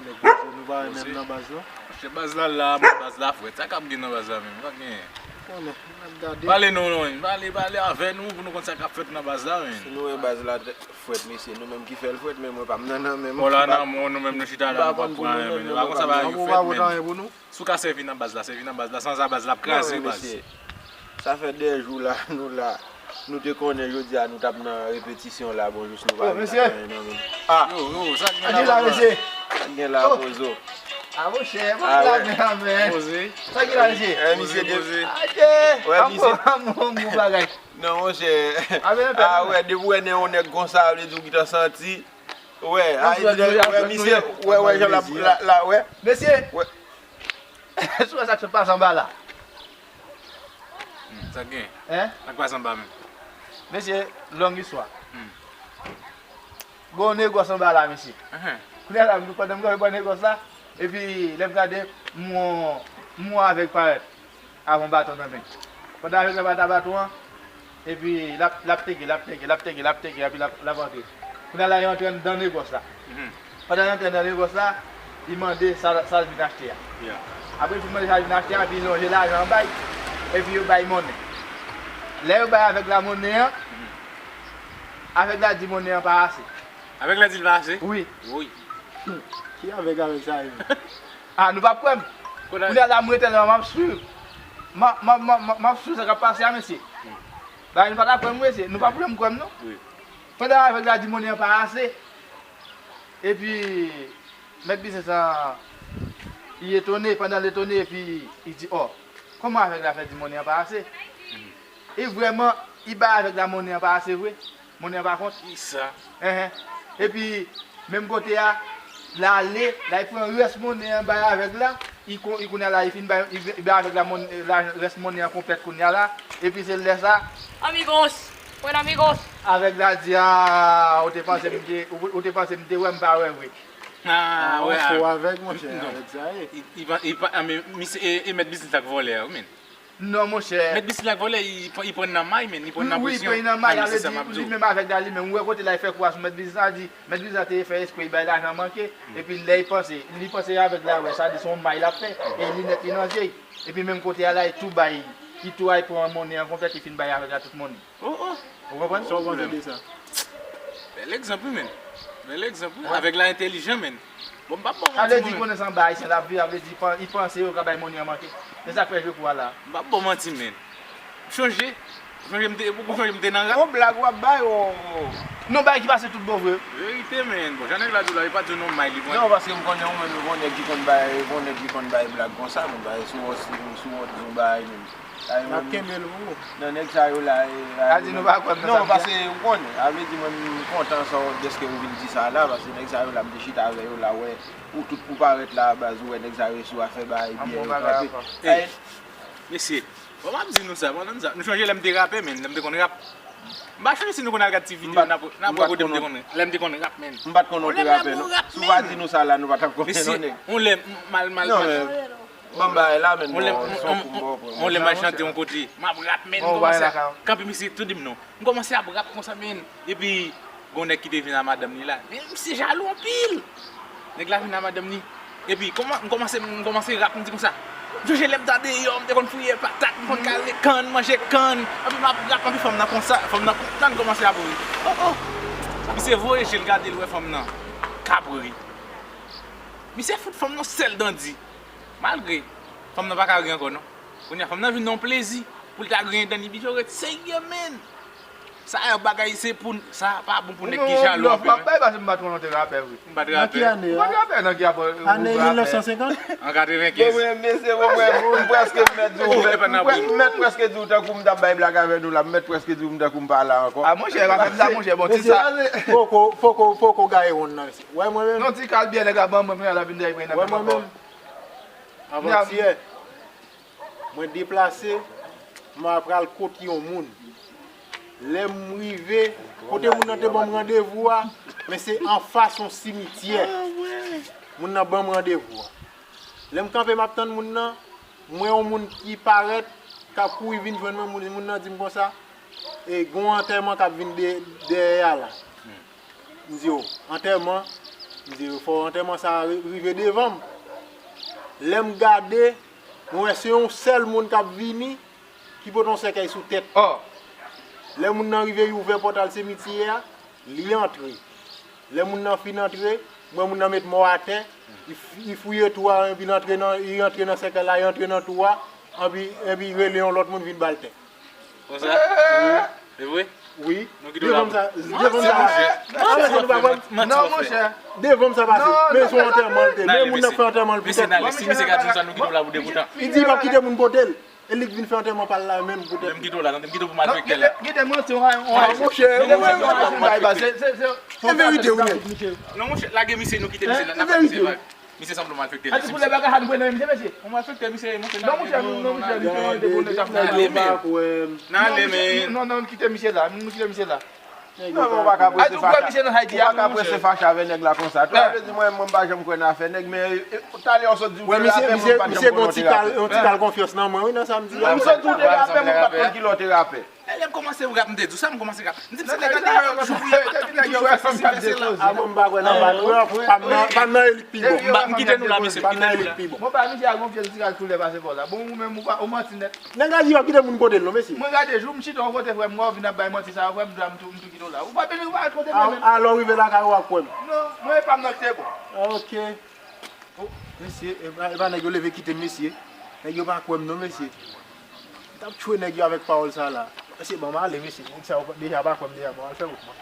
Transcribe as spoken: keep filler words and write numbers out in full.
Nèg Poze, nou pa wè menm nan baz la. Monchè, baz la la, men baz la frèt. Sa k ap gen nan baz la menm? Pa genyen. Konnen, n ap gade. Pale non, non, pale, pale avè nou pou nou konn sa k ap fèt nan baz la, men. Si nou wè baz la frèt, mesye, nou menm ki fè l frèt, men mwen pa m nan nan menm. Bon, la nan men nou menm nou chita la, nou pa pran anyen, men. Nou pa konn sa bagay yo fèt, men. Si w ka sèvi nan baz la, sèvi nan baz la, san sa baz la ap kraze baz. Sa fè de jou la, nou la. Nou te konnen jodi a nou t ap nan repetisyon la, bon, jis nou pa vin fè anyen nan menm. Ah! Yo, yo, sa k gen la, mesye? Sa k gen la, Pozo? Ah, monchè, bon, la, men, men. Poze. Sa k gen la, mesye? Eh, misye de... Poze. Adje! Wè, misye. An bon, an bon bagay. Non, monchè. Ah, wè, depi w wè nan yon nèg konsa, vle di w gentan santi. Wè, a, wè, misye, wè, wè, jan la, la, la, wè. Mesye! Wè. Si w wè sa k sot pase anba la. Hmm, sa k gen? Hein? Sa k pase anba menm? Mesye, long istwa. Hmm. Gon negòs anba la, mesye. Ahan. Kounye a la, pandan m kanpe bò negòs la, epi lè m gade, m wè, m wè avèg parèt avè yon baton nan men. Pandan avèg la parèt a baton an, epi l ap, l ap teke, l ap teke, l ap teke, l ap teke, epi l ap, l ap antre. Kounye a la, li antre anndan negòs la. Mhm. Pandan l antre anndan negòs la, li mande sa, sa l vin achte a. Yeah. Apre l fin mande sa l vin achte a, epi li lonje lajan an bay, epi yo bay monnen. Lè yo bay avèg la monnen an, mhm, avèg la di monnen an pa ase. Avèg la di l pa ase? Wi. Woy. Ki avèg avèg sa ye menm? Ah, nou p ap kwè m. Kounye a la, m rete la, m ap swiv. M ap, m ap, m ap, m ap swiv sa k ap pase a, mesye. Hmm. Bagay nou pa ta kwè m, mesye. Nou p ap janm kwè m, non. Wi. Pandan avèg la di monnen an pa ase, epi mèt biznis lan, li etone, pandan l etone, epi li di, ò, kòman avèg la fè di monnen an pa ase? Mhm. E vrèman, li bay avèg la monnen an pa ase vre. Monnen an pa kont. Kisa? Enhen. Epi, menm kote a, l ale, l al pran rès monnen an bay avèg la, li kon-, li kounye a la, li fin bay, li, li bay avèg la, mon-, la, rès monnen an konplèt kounye a la, epi se lè sa. Amigos! Buen amigos! Avèg la di, a, ou te panse m te, ou, ou te panse m te wè, m pa wè vre. Ah, wè, fo avèg, monchè, avèg sa ye. Li, li pa, li pa, a, men, misye, e, e mèt biznis la k vòlè a, wi, men. Non, monchè. Mèt biznis la k vòlè, li pran, li pran nan may, men, li pran nan presyon. Wi, li pran nan may, sa vle di, li menm avèg la, li menm, ou wè kote la, li fè kou a sou mèt biznis la, di, mèt biznis la te fè espre, li bay lajan manke, epi lè li panse, li panse avèg la, wè, sa di se yon may l ap fè, e linèt li nan je l. Epi menm kote a la, li tou bay, li tou al pran monnen an konplèt, li fin bay avèg la tout monnen. Oh, oh. Ou konprann? Sa w panse de sa? Bèl egzanp, wi, men. Bèl egzanp, wi. Avèg la entèlijan, men. Bon, m p ap ba w manti, mwen menm. Sa vle di, konnen se anba Ayisyen l ap viv, sa vle di, li panse yo ka bay monnen an manke. Se sa k fè jwe kou a la. M p ap ba w manti, men. Ou chonje? Ou chonje m te, ou chonje m te nan rap? Yon blag w ap bay, o. Non, bagay ki pase tout bon vre. Verite, men. Bon, jan nèg la di w la, li pa di w non, may li pran. Non, paske m konnen ou menm, yon nèg ki konn bay, yon nèg ki konn bay blag konsa, men bay sou wòt, sou wòt, sou bagay, men. N ap kenbe l pou ou. Non, nèg sa yo la, e, a di nou pa kwè m nan sa m di a. Non, paske ou konnen, a vle di mwen m kontan sa w, dèske ou vin di sa la, paske nèg sa yo la, m te chita avè yo la, wè, ou tout pou parèt la, baz, ou wè nèg sa yo resi w a fè bagay byen yo kanpe. Ey, mesye, bon, m ap di nou sa, pandan sa, nou chonje lè m te rapè, men, lè m te konn rap. M pa chonje si nou konn al gad ti videyo, n ap, n ap wè kote m te konn, lè m te konn rap, men. M pa t konn ou te rapè, non. Si w pa di nou sa la, nou pa t ap konnen, non, nèg. Mesye, on lè, m, m al, m al, m al. Ban m bagay la, men, bon, son kou m ba w pran. On lè m al chante yon kote, m ap rap, men, m kòmanse kanpe misye tou di m non. M kòmanse ap rap konsa, men, epi gon nèg ki te vin a madanm li la. Men misye jalou anpil. Nèg la vin a madanm li. Epi kòman, m kòmanse, m kòmanse rap, m di konsa. M chonje lè m ta deyò, m te konn fouye patat, m konn kale kann, manje kann. Epi m ap rap, epi fanm nan konsa, fanm nan kontan, l kòmanse ap ri. Oh, oh. Misye voye je l gade l, wè fanm nan k ap ri. Misye fout fanm nan sèl dandi. Malgre, fanm nan pa ka ri ankò non. Kounye a, fanm nan vin nan yon plezi pou l ta griyen dan li, li ret serye, men. Sa yo bagay se pou, sa pa bon pou nèg ki jalou anpil, men. M ap bay paske m pa t konnen w te rapè vre. M pa t rapè. Nan ki ane a? Ou pa t rapè nan ki ane? Ane mil nèf san senkant? An katrevenkenz. Bon, mwen, mesye, bon, mwen, m prèske mèt di w, m mèt prèske di w tankou m t ap bay blag avè nou la, m mèt prèske di w m tankou m pa la ankò. A, monchè, pa fè m sa, monchè, bon, ti sa. Foko, foko, foko gaye wonn nan, mesye. Wè mwen menm. Non, ti kal byè nèg la ban mwen, kounye a l ap vin dèyè mwen nan men mwen. Avantyè, mwen deplase, m a pral kot yon moun. Lè m rive, kote moun nan te ban m randevou a, men se anfas yon simityè. Moun nan ban m randevou a. Lè m kanpe, m ap tann moun nan, m wè yon moun ki parèt, k ap kouri vin jwenn mwen, moun, moun nan di m konsa, e, gen yon antèman k ap vin de-, dèyè a la. M di, o, antèman, M di, fò antèman sa ri- rive devan m. Lè m gade, mwen wè se yon sèl moun k ap vini ki pote yon sèkèy sou tèt. Oh, Lè moun nan rive, li ouvè pòtal simityè a, li antre. Lè moun nan fin antre, m wè moun nan met mò atè, li f- li fouye twou a, epi li antre nan, li antre nan sèkèy la, li antre nan twou a, epi, epi li rele yon lòt moun vin ba l tè. Konsa? Se vre? Wi. Nou kite w la. Devan m sa, devan m sa pase. Alò, se nou pa kwè m. non, monchè. Devan m sa pase. Non, Men non, sou antèman l te. N ale, Men moun nan mesye. fè antèman l pou Mesye, tèt n ale. Mwen. Si misye ka di nou sa, nou kite w la pou de boutan. Li di li p ap kite moun pote l. E li k vin fè antèman pa l la menm pou tèt Menm li. kite w la, tande m kite w pou malfektè la. Gide mwen se yon Ah, monchè, mwen, mwen se se se e verite, wi, men. Non, monchè, lage misye, nou kite misye la, E n ap fè misye verite. vag. Misye sanble malfektè la. Ati pou lè bagay han mwen nan misye mesye. Yon malfektè, misye, monchè. Non, monchè, non, monchè, misye, Gade, de bonè tap nèg yo pa kwè m. Nan ale, men. Non, non, kite misye la, nou kite misye la. Nèg Non, yo men ou pa pa ka prese Ati ou kwè fache. misye nan Haiti Ou a, pa ka non, prese monchè. fache avè nèg la konsa. Tou sa vle di mwen, mwen m pa janm kwè nan afè nèg, men e, talè ou sot di ou Wè, te misye, rapè, misye, mwen m pa misye janm gon konnen ti ou te kal, rapè. yon ti kal konfyans nan mwen, wi, nan sa m di Mwen a. m sot di ou te rapè, mwen m pa t konn ki lè ou te rapè. E lè m kòmanse rap, m te di w sa, m kòmanse rap. M di, "Misye, nèg la te yon jou pou l ap toujou fè sesi, fè sela." A bon, m pa kwè nan pa m nan, pa m nan, pa m nan elit pi bon. M kite nou la, mesye, m Pa m kite nan nou la. Elit pi bon. Mwen pa misye a gon fyèl ti kal koulè pase fò la. Bon, ou menm ou pa, ou manti nèt. Nèg la di yo kite moun pote l non, mesye. Mwen gade jou, m chita yon kote frè m, mwen vin ap bay manti sa, frè m, m tou, m tou kite w la. Ou pa bezwen pa kote mwen menm. Alò, rive lakay ou ap kwè m. Non, mwen pa m nan te bon. Ok. Oh, mesye, e pa, e pa nèg yo leve kite m, mesye. Nèg yo pa kwè m non, mesye. M t ap tchwe nèg yo avèk pawòl sa la. Mesye, ban m ale, mesye. Nèg sa yo deja pa kwè m deja, ban m al fè wout mwen.